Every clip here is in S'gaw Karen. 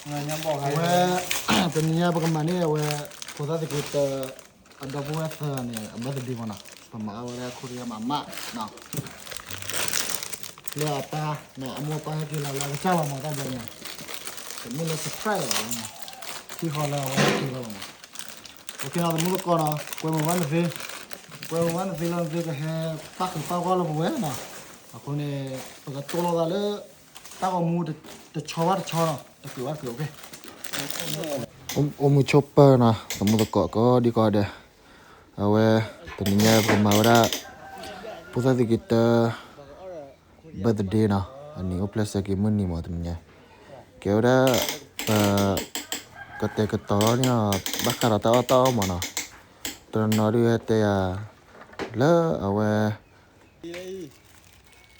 အဝဲ တနံၤညါပကမၤန့ၢ်အဝဲ ဖိသၣ်သုးက့တၢ အဒီပုၢ်ဝဲၢ်သၢဂၤန့ၣ် အ birthday မးနီၤ, ပမၤအီၣ်ဝဲဒၣ် Korea မးမးနီၤ, လၢအတၢ် အမိၢ်အပၢ်ဟဲက့ၤလီၤလၢအကစၢ်လီၤမး တၢ်ဘျီန့ၣ်, တမ့ၢ်လၢ surprise လီၤ, ထံၣ်ဃီလၢအဝဲဟဲက့ၤလီၤလီၤမး, အိၣ်ခ့နီၤသမူသကိးနီၤ, ကွဲမုာ်ဝဲနသ့, ကွဲမုာ်ဝဲနသ့လၢနသ့ကဟဲ ပၣ်ဃုာ်ပၣ်ဂီၢ်လၢပဝဲနီၤ, အဃိန့ၣ် ပကတိၢ်လိာ်သးလၢ တၢ်ဂီၤမူ တဆီဘၣ်တဆီနီၤ, တကုာ်ဘၣ်တကုာ် အိၣ်မုာ်ဆိးပၢၤနီၤ သမူသကိးကိးဒံကိးဂၤဒဲး, အဝဲ တနံၤညါပကမၤဝဲဒၣ် ဖိသၣ်သုးက့တၢ birthday နီၤ, အနံၤအိၣ်ဖျဲၣ်ဆၢက့ၤမုၢ်နံၤမးတနံၤညါ, ကဲဝဲဒၣ် ပ ကတဲာ်ကတီၤန့ၢ်အီၤ ဘၣ်ဃးဒီးတၢ်အီၣ်တၢ်အီမးနီၤ, တနီၤနီၤဒုးဟဲတဲယၤ လၢအဝဲ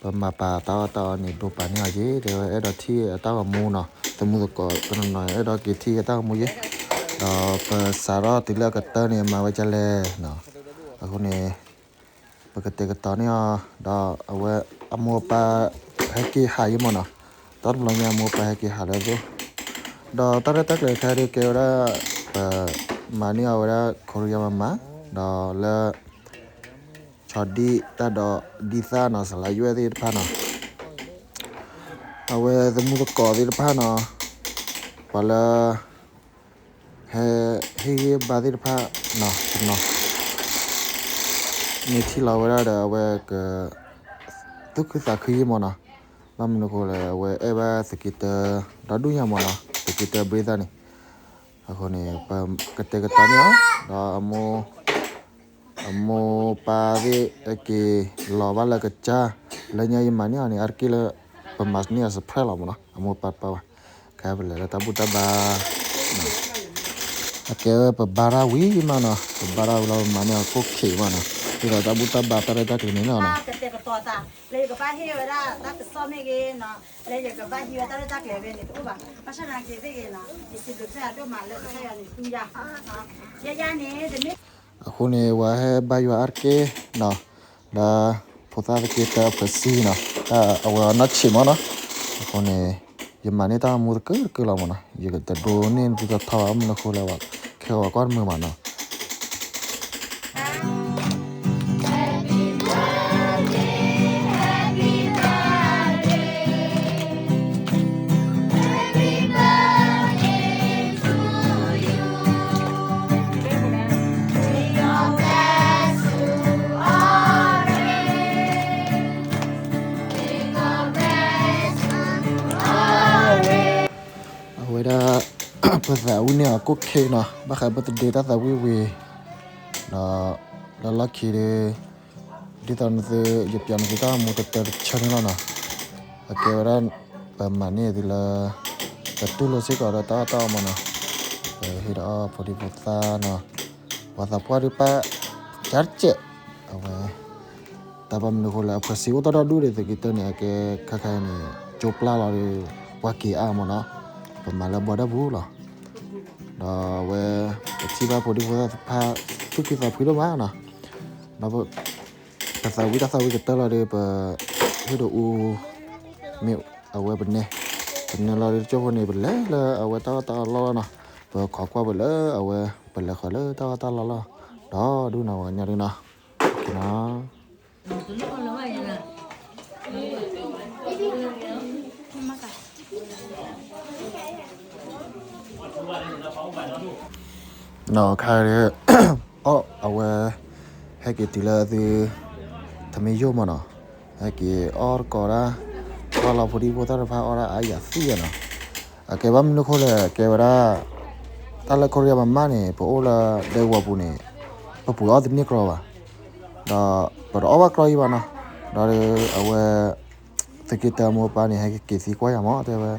ပမၤပာ်တၢ်အီၣ်တၢ်အီန့ၣ် ဒိးပာ်န့ၢ်အီၤက့ၤ တဲဝဲအဲၣ်ဒိးထံၣ်အတၢ်ဂီၤမူနီၤ, သမူသကိးတနီၤနီၤ အဲၣ်ဒိးက့ၤထံၣ်အတၢ်ဂီၤမူယ့ၣ်, ဒီးပစးထီၣ်တုၤလၢအကတၢၢ်န့ၣ် မၤဝဲဒ်လဲၣ်နီၤ, အဃိန့ၣ် ပကတဲာ်ကတီၤန့ၢ်အီၤ ဒီးအဝဲအမိၢ်အပၢ် ဟဲက့ၤဟးယ့ၣ်မးနီၤ, တၢ်တဘျီညါအမိၢ်အပၢ်ဟဲက့ၤဟးလၢအသိး, ဒီးတၢ်ရဲၣ်တၢ်ကျဲၤခဲအံၤဒုးကဲဝဲဒၣ် ပ မၤန့ၢ်အီၤဝဲဒၣ် Korea မးမး, ဒီးလၢ ဆီဒံၣ်တၢ်ဒီးဒံသၣ်နီၤ စလါယွဲၣ်သ့ၣ်တဖၣ်နီၤ, အဝဲသမူသကိးသ့ၣ်တဖၣ်နီၤ, ပှၤလၢ ဟဲဟ့ၣ်ဂံၢ်ဘါသ့ၣ်တဖၣ်နီၤ, တနီၤ မ့ၢ်ထံၣ်လီၤဝဲဒၣ်ဒီး အဝဲက သူၣ်ခုသးခုယ့ၣ်မးနီၤ, ဘၣ်မနုၤအဃိလဲၣ် အဝဲအဲၣ်ဘၣ်သုးက့တၢ ဒီဒူၣ်ညါမးနီၤ, သုးက့တၢ ဘြ့သၣ်န့ၣ်, အဃိန့ၣ် ပကတဲာ်ကတီၤန့ၢ်အီၤ ဒီးအမိၢ် အမိၢ်ပၢ်သ့ၣ် ဟဲက့ၤလီၤဘၣ်လၢကစၢ်, လၢညါယမၤန့ၢ်အီၤန့ၣ် အါတက့ၢ်လၢ ပမၤန့ၢ်အီၤ surprise လီၤမးနီၤ, အမိၢ်ပၢ်တပၢ်ဘၣ်, ခဲပလဲၤလၢတၢ်ဘူၣ်တၢ်ဘါ အကဲဝဲပဘါတၢ်ဝံၤမးနီၤ, ပဘါတၢ်ဝံၤလီၤ ပမၤန့ၢ်အီၤကိၣ်ခ့မးနီၤ, ဒ်သိးတၢ်ဘူၣ်တၢ်ဘါတၢ်ရဲၣ်တၢ်ကျဲၤန့ၣ်နီၤ, လၢယကဘၣ်ဟ့ၣ်ဝဲဒၣ်တၢ်ကစီၣ်မ့ၢ်ဂ့ၤနီၤ, လၢယကဘၣ်ဟံးဝဲတၢ်ရဲၣ်တၢ်ကျဲၤဝဲန့ၣ် တအိၣ်ဘၣ်, ဘၣ်ဆၣ်သနာ်က့သ့ၣ်ဂ့ၤနီၤ, ယစံးဘျုးကစၢ်ယွၤဒိၣ်မးလၢကစၢ်ယွၤန့ၣ် သူယၤ, ယဲယၤန့ၣ် တမ့ၢ် အဃိန့ၣ် ဝဲဟဲဘါယွၤအါတက့ၢ်နီၤ, လၢဖိသၣ်သုးက့တၢအဖှဲးစံနီၤ, တၢ်အဝဲအနီၢ်ဆံးမးနီၤ, အဃိန့ၣ် ယမၤန့ၢ်တၢ်ဂီၤမူတကုာ်တကုာ်လီၤမးနီၤ, ယကတဒိးန့ၢ်သုတထီဘၣ် မနုၤအဃိလဲၣ်ဝဲ, ခဲဂီၤကွၢ်တမုာ်မးနီၤ. အဝဲဒၣ် ပသးဝံၣ်န့ၢ်အီၤကိၣ်ခ့နီၤ, ဘၣ်ဃး birthday တၢ်သးဝံၣ်ဝံၤ, ဒီးလၢလီၢ်ခံဒီး ဒ်သိးနသု ယပျးနသုတၢ်ဂီၤမူတတၢတဆၢန့ၣ်လီၤနီၤ, အကဲဝဲဒၣ် ပမၤန့ၢ်သုလၢ ပတူၢ်လိာ်စ့ၢ်ကီးဒီးတၢ်အီၣ်တၢ်အီမးနီၤ, ပဟ့ၣ်ဒီးအီၣ်ဖိဒံဖိသၣ်နီၤ, ပှၤသးပှၢ်ဒုးပၣ် ကၢ်တစဲး, အဝဲ တၢ်ဘၣ်မနုၤအဃိလဲၣ် အဖှဲးစံအိၣ်တၢ်ဒီဒူၣ်ဒီး သုးက့တၢန့ၣ် အကဲခါခါအံၤန့ၣ် ကၠိပျၢ်လီၤဒီး ပှၤက့ၤအါမးနီၤ, ပမၤလၢဘီဒၢပူၤလီၤ, ဒီးအဝဲ ပထံၣ်ဘၣ်ဖိဒံဖိသၣ်တဖၣ် သူၣ်ဖှံသးဖှံဒိၣ်မးနီၤ, ဒီးပသးဝံၣ်တၢ်သးဝံၣ်ကတၢၢ်လီၤဒီး ပဟ့ၣ်ဒိးအူ မ့ၢ်အဝဲပနဲ, ပနဲလီၤဒီးတကၠိၢ်ဖိန့ၣ် ပလဲၤလၢအဝဲတၢ်အီၣ်တၢ်အီလီၢ်လီၤနီၤ, ပခိးကွၢ်ဝဲလၢအဝဲ ပလဲၤဃီၤလၢတၢ်အီၣ်တၢ်လီၢ်လီၤ, ဒီးဒုးနီၤဝဲညီဒုးနီၤ နီၤခါဒီး အီၣ်အဝဲ ဟဲက့ၤတုၤလၢသု ထမ့ၢ်ယိၣ်မးနီၤ, ဟဲက့ၤအီၣ်တကိးဒၣ်, ကွၢ်လီၤဖိဒံဖိသၣ်တဖၣ်အီၣ်ဒၣ်အါယၤသံယၤနီၤ, အကဲဘၣ်မနုၤအဃိလဲၣ် ကဲဝဲဒၣ် တၢ်လၢ Korea မးမးန့ၣ် ပအိၣ်လၢဒဲကဝီၤပူၤန့ၣ် ပပှ့ၤအီၣ်တန့ၢ်ကြီဘၣ်, ဒီးပတအီၣ်ဘၣ်ကြီအံၤဘၣ်နီၤ, ဒီးအဝဲ သုးက့တၢအမိၢ်အပၢ်န့ၣ် ဟဲက့ၤသံကွၢ်ယၤမး တဲဝဲ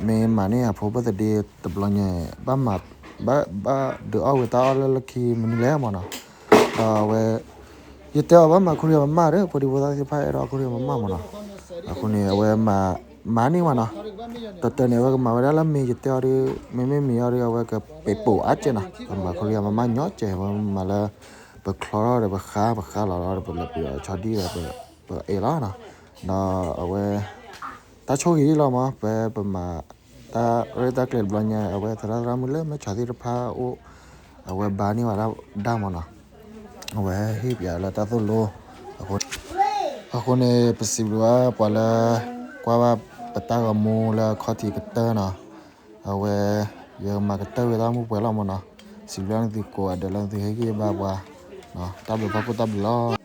မ့ၢ်မၤန့ၢ်အဖိ birthday တဘျီညါ ဘၣ်မၤ ဘၣ် ဘၣ်ဒုးအီၣ်ဝဲတၢ်အီၣ်လၢလီၢ်ခံမနုၤလဲၣ်မးနီၤ, ဒီးအဝဲ ယတဲအီၤဘၣ်မၤ Korea မးမးဒီး ဖိဒံဖိသၣ်သ့ၣ်တဖၣ်အဲၣ်ဒိး Korea မးမးမးနီၤ, အဃိန့ၣ် အဝဲမၤ မၤန့ၢ်မးနီၤ, တၢ်တၢ်န့ၣ် အဝဲကမၤဝဲဒၣ်လၢမ့ၢ်ယတဲအီၤဒီး မ့မ့ၢ်မ့ၢ်အီၤဒီး အဝဲကပ့ၤပိာ်အါကဲနီၤ, ပမၤ Korea မးမးညီကဲ မ့ၢ်မၤလၢ ပချီထီၣ်ဒီးပဃါ ပဃါလီၤဒီး ပလဲၤပှ့ၤအီၤဆီဒံၣ်ဒီး ပအဲၣ်လီၤနီၤ, ဒီးအဝဲ တၢ်ဆိၣ်ဂ့ၤလီၤမး ပ ပမၤ တၢ်ရဲၣ်တၢ်ကျဲၤတဘျီညါ အဝဲသရၣ်သရၣ်မုၣ်လၢမဲဆီးသ့ၣ်တဖၣ်အိၣ် အဝဲဘါန့ၢ်ဝဲဒၣ်မၢ်နီၤ, အဝဲဟ့ၣ်ပၠးလၢတၢ်သိၣ်လိ အဃိန့ၣ် ပစံးဘျုးဘၣ်ပှၤလၢ ကွၢ်ဘၣ်ပတၢ်ဂီၤမူလၢခီၣ်ထံးကတၢၢ်နီၤ, အဝဲ ယမၤကတၢၢ်ဝဲဒၣ်မုၢ်ပှဲၤလီၤမၢ်နီၤ, စံးဘျုးနသုကိးဂၤဒဲးလၢနသုဟ့ၣ်ဂံၢ်ဘါပှၤ, တၢ်ဘျုးဖးကိၢ်တၢ်ဘျုးလီၤ.